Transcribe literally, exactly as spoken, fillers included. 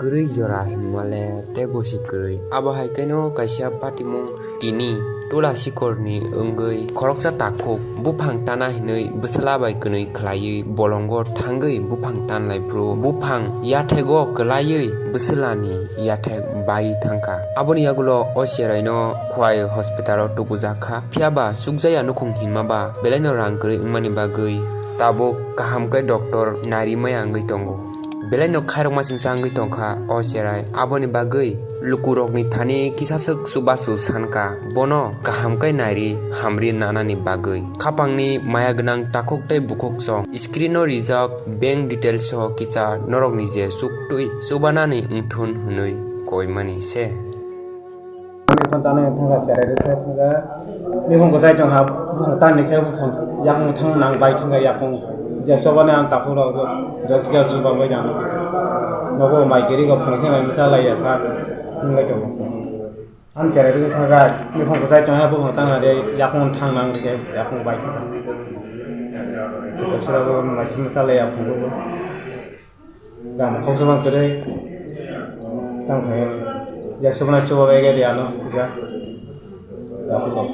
Kwrwi jora hinmale teibo se kwrwi. Abo hai kheno kaisa patimung tini Tula Sikorni wngwi khoroksa takhuk buphang tana hinwi bwsala bai kwnwi khlaiwi bolongo thangwi buphang tanlai phuru buphang yathego kwlaiwi bwswlani yathek bai thangkha. Aboni yagulo o cheraino Khwai hospital-o tubujak kha. Phiyaba chukjaya nukhung hinmaba belaino rang kwrwi wngmani bagwi tabuk kaham khe doctor nari maya wngwi tongo. Belaino khairokma singsa wngwi tongkha o cherai. Aboni bagwi lukurokni thani kisaswk chubachu sankha, bono kaham khe nairi hamri nanani bagwi. Khapangni maya gwnang takhuk tei bukhuk song screen-o rijak bank details-o kicha norokni je chuktwi chubanani wngthun hwnwi koimani se. Buphang tanwi thangkha, cherai rwkhe thangkha. Buphang kwchai tongkha, buphang tanwi khe buphang yakung thang nang bai thangkha yakung. Je chobani ang takhuk rok jok jok jok chuba bai jang. Nogo mai giri go phang se mai masa lai ya sa. Hinlai tongo. Ang cherai rwkhe thangkha, buphang kwchai tongkha, buphang tanwi yakung thang nang rwkhe yakung bai thangkha. Bwswrabo mai se masa lai ya phungo. Gam khoksa bang kwrwi tang khaio. Je subana chuba bai gari ano kisa. Dakhlo.